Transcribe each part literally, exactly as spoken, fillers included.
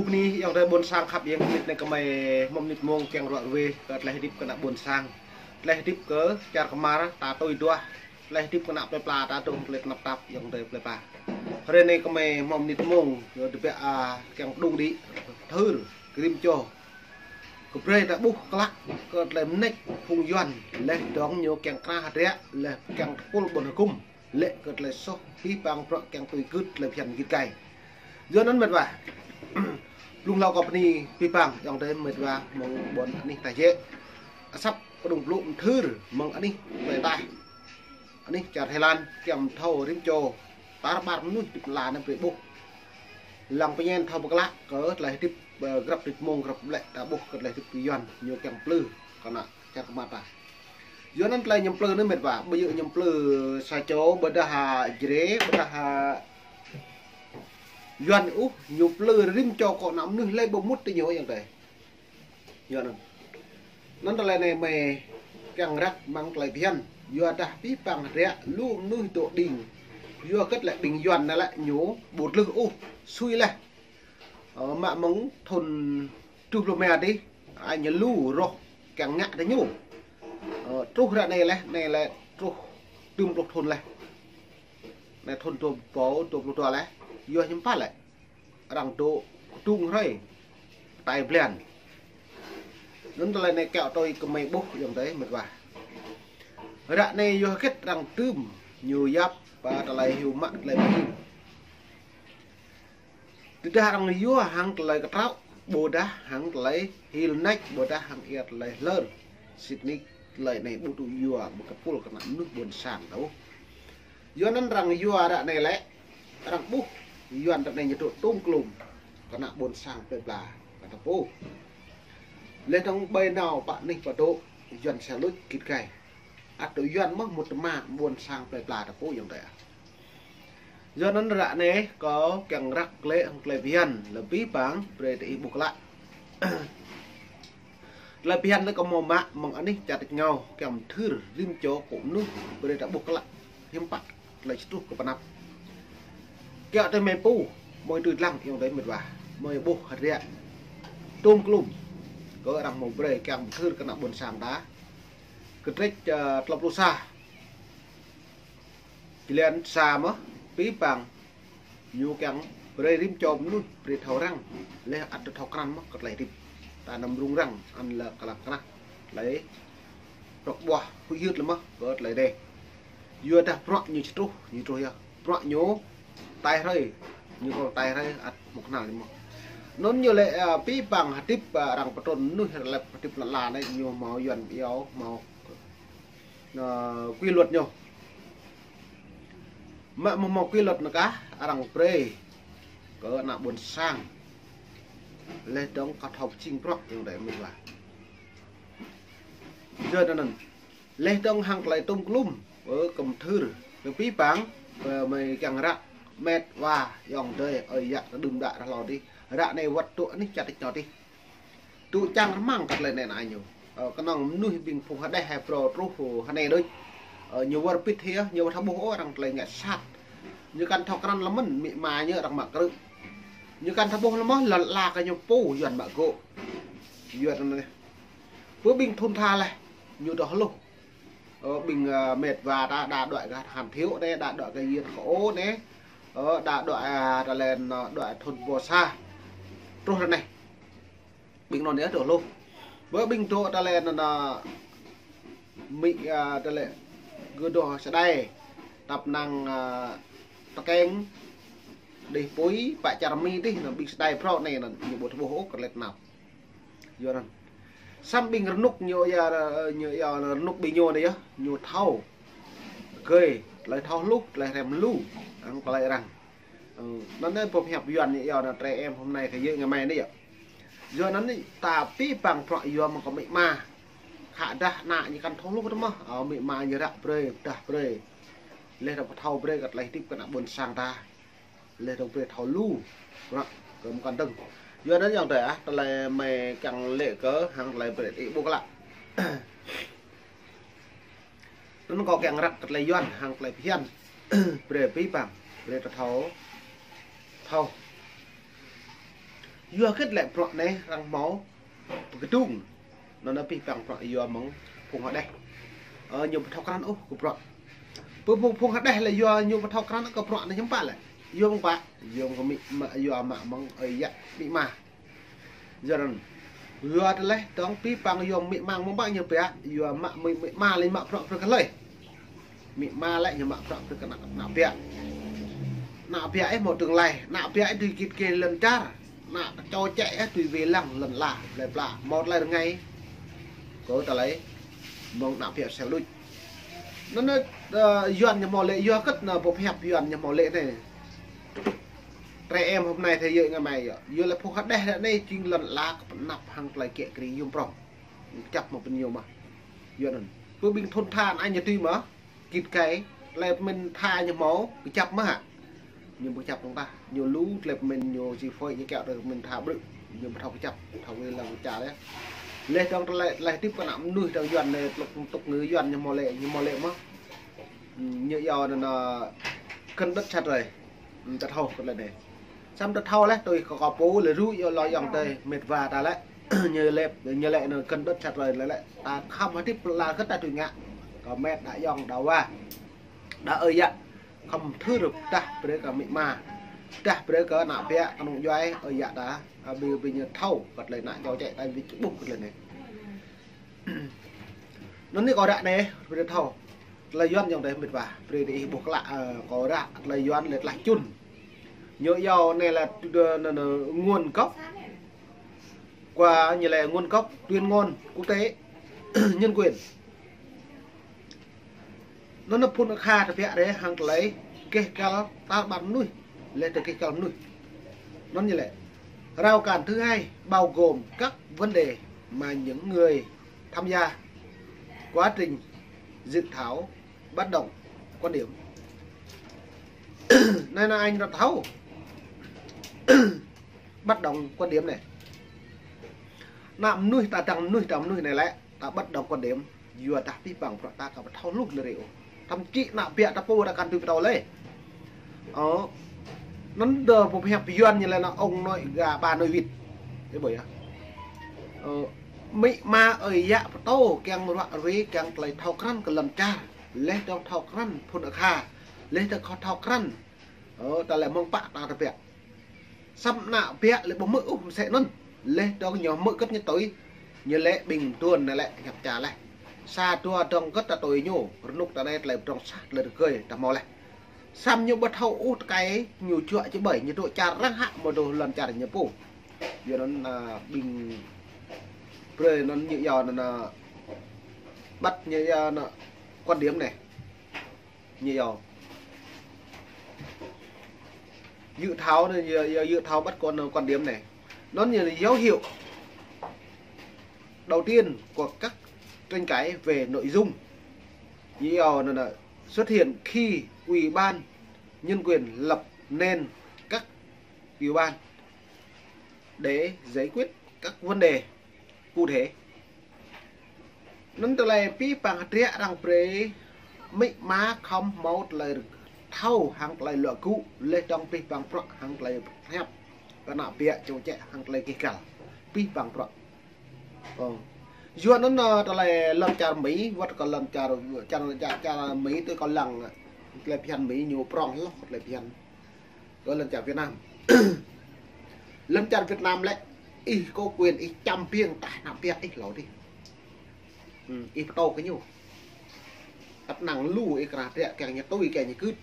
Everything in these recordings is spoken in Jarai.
Bơni ayŏng adơi ƀôn sang khăp, ayŏng adơi, mơnit anai gơmơi hmâo mơnit mông kiăng ruă ruê kơ tơlơi hơdip kơ ană ƀôn sang. Tơlơi hơdip kơ čar kơmar ta tui duah. Tơlơi hơdip kơ ană plơi pla ta dŏ tơlơi tơnap tap ayŏng adơi plơi pla. Hrơi anai gơmơi hmâo mơnit mông, yua tơbiă, a, kiăng pơđŭng đĭ, pơthưr, kơ rĭm čô. Kơ brơi ta ƀuh klă, kơ tơlơi mơneč phung Yuan, laih dơ̆ng ñu kiăng krah hơdră, laih kiăng tơpul ƀôn hơgŭm. Lĕ kơ tơlơi soh, pih pang bruă kiăng tui gưt tơlơi phiăn git gai. Yua anŭn mĕt wa. Blung hlâo kâo bơni pih pang ayŏng adơi mĕt wa mơ̆ng ƀôn anih ta jĕ. Asăp pơđŭng blŭ pơthưr mơ̆ng anih tơlơi taih. Anih čar Thái Lan kiăng thâo rĭm čô. Tar ƀar mơnuih hơdip lăn anai brơi ƀuh. Lăng pơñen thâo pơklă kơ tơlơi hơdip, ơ, grăp mơnit mông grăp ƀlĕ ta ƀuh kơ tơlơi hơdip Yuan ñu kiăng plư kơ ană čar kơmar ta. Yua anŭn tơlơi ñu plư anai mĕt wa, ƀu djơ̆ ñu plư sa čô, ƀôdah ha Jrai, ƀôdah ha Yuan ôh, ñu plư rĭm čô kơ ană mơnuih lĕ ƀu mŭt tơ ñu ayŏng adơi. Yua anŭn. Anŭn tơlơi anai gơmơi kiăng răk mơ̆ng tơlơi phiăn. Yua dah pih pang hơdră lu mơnuih dŏ đing. Yua hơget lĕ ƀing Yuan anai lĕ ñu ƀu tlưh ôh, sui laih. Ơ, mă mơ̆ng thun tơjuh pluh rơma adih, ai ñu lu roh kiăng ngă tơ ñu. Ơ, truh ră anai laih, anai lĕ truh tơjuh pluh thun laih. Anai thun dua rơbâo dua pluh dua laih, yua hiư̆m pă lĕ. Arăng dŏ kơdung hrơi, tai blan. Anŭn tơlơi anai kiaŏ tui gơmơi ƀuh ayŏng adơi mĕt wa. Ră anai yua hơget arăng tơm ñu yap ba tơlơi hyu mă tơlơi mơ̆n. Tơdah arăng yua hăng tơlơi kơtraŏ, ƀôdah hăng tơlơi hil nač, ƀôdah hăng ia tơlơi hlơr. Sĭt nik tơlơi anai ƀu tŭ yua ƀơi kơpul kơ ană mơnuih ƀôn sang ta ôh. Yua anŭn arăng yua ră anai lĕ, arăng ƀuh Yuan ră anai ñu dŏ tôm klum kơ ană ƀôn sang plơi pla kơ ta pô. Laih dơ̆ng ƀơi nao pă anih pă dŏ Yuan sa luč git gai. Ăt dŏ Yuan mơ̆ mŭt tơma ƀôn sang plơi pla ta pô ayŏng adơi. Yua anŭn ră anai kâo kiăng răk glaĭ hăng tơlơi phiăn, lĕ pih pang brơi tơ ih ƀuh klă. Tơlơi phiăn anai kâo hmâo mă mơ̆ng anih čar tač rơngiao kiăng pơthưr rĭm čô kơ mơnuih brơi ta ƀuh klă hiư̆m pă tơlơi či truh kơ pơanăp. Kiaŏ tui gơmơi pô, gơmơi tui lăng ayŏng adơi mĕt wa, gơmơi ƀuh hơdră tôm klum kơ arăng hmâo brơi kiăng pơthưr kơ ană ƀôn sang ta. Kơtrĕč, ơ, klâo pluh sa. Jơlan sa mơ̆, pih pang ñu kiăng brơi rĭm čô mơnuih brơi thâo răng, laih ăt thâo krăn mơ̆ kơ tơlơi hơdip. Ta anăm rŭng răng, anŭn lĕ kơ lăng krăn. Laih prŏk ƀuah huĭ hyưt lĕ mơ̆ kơ tơlơi anai. Yua dah bruă ñu či truh, ñu truh yơh. Bruă ñu tai hrơi, ñu kơ tai hrơi ăt hmâo kơnăl ñu mơ̆. Anŭn ñu lĕ, ơ, pih pang hơdip, ơ, arăng pơtrŭn mơnuih lĕ hơdip lăn ala anai ñu hmâo Yuan iâu hmâo ơ, quy luật ñu. Mă mơ̆ hmâo quy luật anŭn kah arăng brơi kơ ană ƀôn sang. Laih dơ̆ng kơ thâo pơjing bruă ayŏng adơi mĕt wa. Yua anŭn. Laih dơ̆ng hăng tơlơi tôm klum, ơ, kơ pơthưr, kơ pih pang, ơ, gơmơi kiăng răk mĕt wa ayŏng adơi, ơi yă kơ đưm đă ră hlâo adih. Ră anai wơ̆t dŏ anih čar tač rơngiao adih. Tŭ čang rơmang kơ tơlơi anai ană ñu. Ơ, kơnơ̆ng mơnuih ƀing phung hơđeh hơdrô truh hơnai đôč. Ơ, ñu wơr bĭt hĭ, ñu ƀu thâo ƀuh ôh arăng tơlơi ngă sat. Ñu kăn thâo krăn lơmơ̆n amĭ ama ñu arăng mă krư̆. Ñu kăn thâo ƀuh lơmơ̆n lŏn ala kơ ñu pô Yuan mă gŏ. Yuan anai. Pơ ƀing thun tha laih, ñu dŏ hluh. Ơ, ƀing, ơ, mĕt wa ta đa đuaĭ kơ Hàn Thiếu anai, đa đuaĭ kơ Yuan kơ ô anai. Ơ, đa đuaĭ, ơ, tơlơi anŭn, ơ, đuaĭ thun bô sa. Truh ră anai. Ƀing anŭn yơh dŏ hluh. Bơ ƀing dŏ tơlơi anŭn, ơ, amĭ, ơ, tơlơi gơ̆ dŏ Sa Đai. Tăp năng, ơ, Tơkeng, Dêh Pui, pă čar Mi adih, anŭn ƀing Sa Đai phrâo anai anŭn, ñu ƀu thâo ƀuh ôh kơ tơlơi tơnap. Yua anŭn. Samơ̆ ƀing rơnŭk ñu ia, ơ, ñu ia rơnŭk ƀing ñu anai yơh, ñu thâo. Gơi, tơlơi thâo hluh, tơlơi hrăm lu, hăng tơlơi arăng. Ơ, anŭn anai boh hiăp Yuan ñu iâu anŭn trẻ em hôm nay thế giới ngày mai anai yơh. Yua anŭn anai ta pih pang bruă yua mơ̆ng kơ amĭ ama. Khă dah ană ñu kăn thâo hluh tơ mơ̆, ơ, amĭ ama ñu răk brơi, pơdah brơi. Laih dơ̆ng pơthâo brơi kơ tơlơi hơdip kơ ană ƀôn sang ta. Laih dơ̆ng brơi thâo lu. Bruă kơ mơ̆ng kăn dơ̆ng. Yua anŭn ayŏng adơi ah, tơlơi gơmơi kiăng lĕ kơ hăng tơlơi brơi ih ƀuh klă. Anŭn kâo kiăng răk kơ tơlơi Yuan hăng tơlơi phiăn. Brơi pih pang, brơi ta thâo. Thâo. Yua hơget lĕ bruă anai arăng hmâo pơkơdung. Anŭn anai pih păng bruă yua mơ̆ng phung hơđeh. Ơ, ñu ƀu thâo krăn ôh kơ bruă. Pơ phung, phung hơđeh lĕ yua ñu ƀu thâo krăn kơ bruă anai hiư̆m pă lĕ. Yua mơ̆ng pă, yua mơ̆ng kơ amĭ ama, yua mă mơ̆ng ơi yă amĭ ama. Yua anŭn, yua tơlơi dong pih păng yua amĭ ama mơ̆ng pă ñu pĕ, yua mă amĭ, amĭ ama lĕ mă bruă brơi kơ hlơi. Amĭ ama lĕ ñu mă bruă brơi kơ ană, ană ƀiă. Ană ƀiă ih hmâo tương lai, ană ƀiă ih dưi git gai lŏn čar. Ană čô čĕ ih dưi wai lăng lŏn ala, plơi pla, hmâo tơlơi rơngai. Kơ tơlơi mơ̆ng ană ƀiă sel đuč. Anŭn anai, ơ, Yuan ñu hmâo lĕ, yua hơget anŭn pơhiăp Yuan ñu hmâo lĕ anai. Trẻ em hôm nay thế giới ngày mai yơh. Yua lĕ phung hơđeh lĕ anai jing lŏn ala kơ pơanăp hăng tơlơi kiă kriê yôm prŏng. Kơjăp mơ̆ pơ ñu mơ̆n. Yua anŭn. Pơ ƀing thôn tha anai ñu tui mơ̆n. Git gai, tơlơi pơmĭn tha ñu hmâo, kơjăp mơ̆n hă. Ñu ƀu kơjăp dong tah. Ñu lu tơlơi pơmĭn ñu či phơi ñu kiaŏ tơlơi pơmĭn tha brư̆. Ñu ƀu thâo kơjăp, thâo wai lăng čar yơh. Lĕ dong tơlơi, tơlơi hơdip kơ ană mơnuih dong Yuan anai, tơlơi, tơlơi ngư Yuan ñu hmâo lĕ, ñu hmâo lĕ mơ̆n. Ñu yua anŭn, ơ, kơnơ̆ng đĕt sat rơi. Ơ, ta thâo kơ lĕ anai. Samơ̆ ta thâo lĕ, tui kơ kâo pô lĕ rŭ yua lŏ yŏng tơi, mĕt wa ta lĕ. Ñu lĕ, ñu lĕ anŭn kơnơ̆ng đĕt sat rơi lĕ lĕ. Ta khŏm hơdip lĕ kơ ta tui ngă. Kơ mĕt đa yŏng đa wa. Đa ơi yă. Khŏm thâo rơ̆p pơdah brơi kơ amĭ ama. Pơdah brơi kơ ană ƀiă, kơnung djuai, ơi yă ta. Ơ, ƀing, ƀing ñu thâo, kơ tơlơi ană čô čĕ, ta ƀing či ƀuh kơ tơlơi anai. Anŭn anai kâo ră anai, brơi thâo. Tơlơi Yuan yŏng tơi mĕt wa, brơi ih ƀuh klă, ơ, kâo ră tơlơi Yuan lĕ tơlơi čun. Ñu yua anai lĕ tơ-, tơ-, tơ-, tơ-, nguồn gốc. Kơ ñu lĕ nguồn gốc tuyên ngôn quốc tế nhân quyền. Anŭn anai phun akha tơbiă rĕ hăng tơlơi keh kăl tal ƀar mơnuih, lĕ tơ keh kăl mơnuih. Anŭn ñu lĕ, rào cản thứ hai bao gồm các vấn đề mà những người tham gia quá trình dự thảo bất đồng quan điểm. Anai anai ñu thâo. Bất đồng quan điểm anai. Ană mơnuih ta dăng mơnuih, dăng mơnuih anai lĕ, ta bất đồng quan điểm. Yua dah pih păng bruă ta kơ ƀu thâo hluh anai rĕ ôh. Thậm chí ană ƀiă ta pô ta kăn tui pơtô lĕ. Ơ. Anŭn đơ pơhiăp Yuan ñu lĕ anŭn ông nội gà bà nội vịt. Ih ƀuh yơh. Ơ, amĭ ama ơi yă pơtô kiăng ruă ruê kiăng tơlơi thâo krăn kơ lŏn čar. Lĕ dong thâo krăn phun akha. Lĕ dong thâo krăn. Ơ, tơlơi mơ̆ng pă ta tơbiă. Samơ̆ ană ƀiă lĕ ƀu hmư̆ ôh mơsĕ anŭn. Lĕ dong ñu hmư̆ kơt ñu tui. Ñu lĕ ƀing mơduôn anai lĕ hiăp čar lĕ. Sa dua dong kơt ta tui ñu, rơnŭk ta anai tơlơi pơdrŏng sah, tơlơi rơgơi ta hmâo lĕ. Samơ̆ ñu ƀu thâo ôh tơkai ñu juă či ƀơi, ñu dŏ čar arăng hă, mơ̆ dŏ lŏn čar ñu pô. Yua anŭn, ơ, ƀing brơi anŭn ñu yua anŭn, ơ, bắt ñu yua anŭn quan điểm anai. Ñu yua. Dự thảo anai, yua, yua dự thảo bắt quan, quan điểm anai. Anŭn ñu dấu hiệu đầu tiên của các tranh cãi về nội dung. Ñu yua anŭn, anŭn xuất hiện khi Ủy ban Nhân quyền lập nên các tiểu ban để giải quyết các vấn đề cụ thể. Anŭn tơlơi pih păng hơdră arăng brơi amĭ ama khŏm hmâo tơlơi thâo hăng tơlơi luă gŭ, lĕ dong pih păng bruă hăng tơlơi pơhiăp. Kơ ană ƀiă čô čĕ hăng tơlơi keh kăl. Pih păng bruă. Ơ. Yua anŭn, ơ, tơlơi lŏn čar Mi, wơ̆t kơ lŏn čar, čar, čar, čar Mi tui kâo lăng, tơlơi phiăn Mi ñu prŏng hloh, tơlơi phiăn kơ lŏn čar Việt Nam. Lŏn čar Việt Nam lĕ, ih có quyền ih čăm biêng tah ană ƀiă ih lŏ dih. Ơ, ih pơtô kơ ñu. Tăp năng lu ih krah triă kiăng ñu tui kiăng ñu gưt.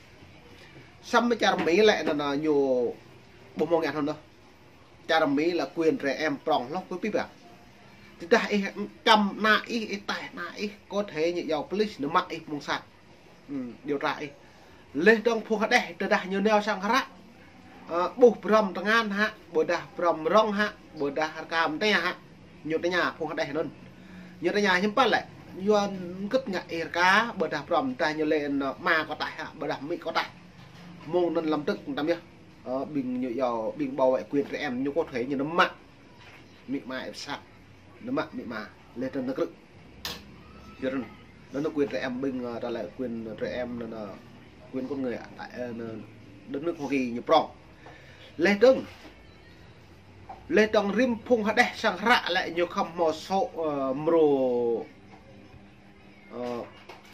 Samơ̆ čar Mi lĕ anŭn, anŭn ñu ƀu hmâo ngă anŭn. Čar Mi là quyền trẻ em prŏng hloh kơ pih păng. Tơdah ih čăm ană ih, ih taih ană ih, có thể ñu yua police ñu mă ih mơ̆ng sat. Ơ, điều tra ih. Lĕ dong phung hơđeh, tơdah ñu nao sang hră. Ơ, ƀuh pơrăm tơngan hă, ƀôdah pơrăm rŏng hă, ƀôdah rơka mơtia hă. Ñu tơña phung hơđeh anŭn. Ñu tơña hiư̆m pă lĕ. Yua hơget ngă ih rơka, ƀôdah pơrăm, dah ñu lĕ anŭn ama kâo taih hă, ƀôdah amĭ kâo taih. Mơ̆ng anŭn lăm tơ̆k tăm yơh. Ơ, ƀing ñu yua, ƀing bảo vệ quyền trẻ em ñu có thể ñu nao mă amĭ ama ih pơsat. Nao mă amĭ ama, lĕ tơ nao krư̆. Yua anŭn, anŭn quyền trẻ em ƀing, ơ, ta lĕ quyền trẻ em anŭn, anŭn quyền con người, ơ, tại, ơ, anŭn đất nước Hoa Kỳ ñu prŏng. Lĕ dong. Leh dong rĭm phung hơđeh sang hră lĕ ñu khŏm hmâo số, ơ, mrô, ơ,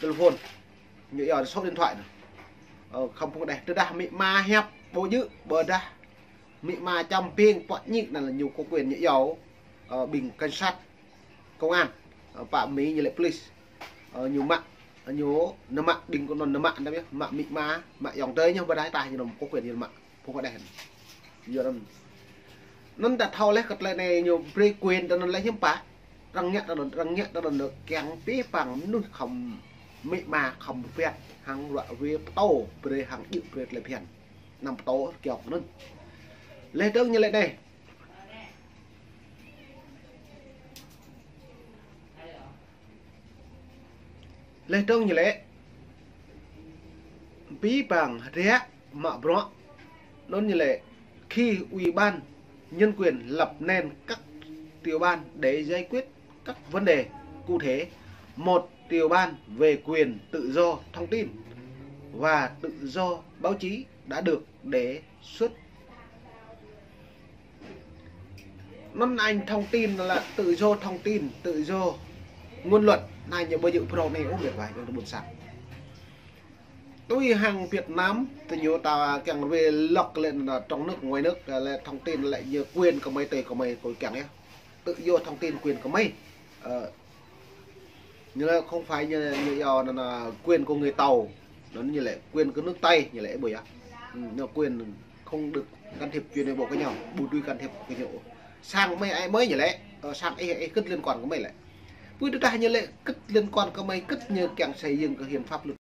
telephone. Ñu iâu số điện thoại anŭn. Ơ, khŏm phung hơđeh. Tơdah amĭ ama hiăp ƀu djơ̆, ƀôdah amĭ ama čăm ping pŏk ñik anŭn lĕ ñu có quyền ñu iâu, ơ, ƀing cảnh sát, công an, ơ, pă Mi ñu lĕ police. Ơ, ñu mă, ñu nao mă ƀing kơnŭn nao mă, nao mă, mă amĭ ama, mă ayŏng adơi ñu ƀôdah tah ñu nao có quyền ñu mă. Phung hơđeh. Yua anŭn. Anŭn ta thâo leh kơ tơlơi anai ñu brơi quyền tơ anŭn leh hiư̆m pă. Arăng ngă tơ anŭn, arăng ngă tơ anŭn kiăng pơpă mơnuih khŏm amĭ ama khŏm pơpĕt hăng ruă wê pơtô brơi hăng djơ̆ brơi tơlơi phiăn. Anăm pơtô kiăng anŭn. Leh dong ñu lĕ anai. Leh dong ñu lĕ, pi păng hơdră mă bruă, anŭn ñu lĕ, khi Ủy ban Nhân quyền lập nên các tiểu ban để giải quyết các vấn đề cụ thể, một tiểu ban về quyền tự do thông tin và tự do báo chí đã được đề xuất. Anŭn anh thông tin là tự do thông tin, tự do ngôn luận, anai ñu ƀu djơ̆ phrâo anai ôh, mĕt wa, yang tơ ƀôn sang. Tui hăng Việt Nam, tơ ñu ta kiăng wê lŏk lĕ anŭn trong nước, ngoài nước, lĕ thông tin lĕ ñu quyền kơ mơi, tui kơ mơi, kơ kiăng yơh. Tự do thông tin quyền kơ mơi. Ơ, Ñu lĕ không phải ñu, ñu iâu anŭn, anŭn quyền của người Tàu. Anŭn ñu lĕ quyền của nước Tây, ñu lĕ ƀu yơh. Ừ, nó quyền không được can thiệp chuyện nội bộ của nhau, ƀu dưi can thiệp của nhau. Sang mơi ai mơi ñu lĕ, ơ, sang ih, ih kơ liên quan kơ mơi lĕ. Pui tơdah ñu lĕ kơ liên quan kơ mơi, kơ ñu kiăng xây dựng kơ hiến pháp luật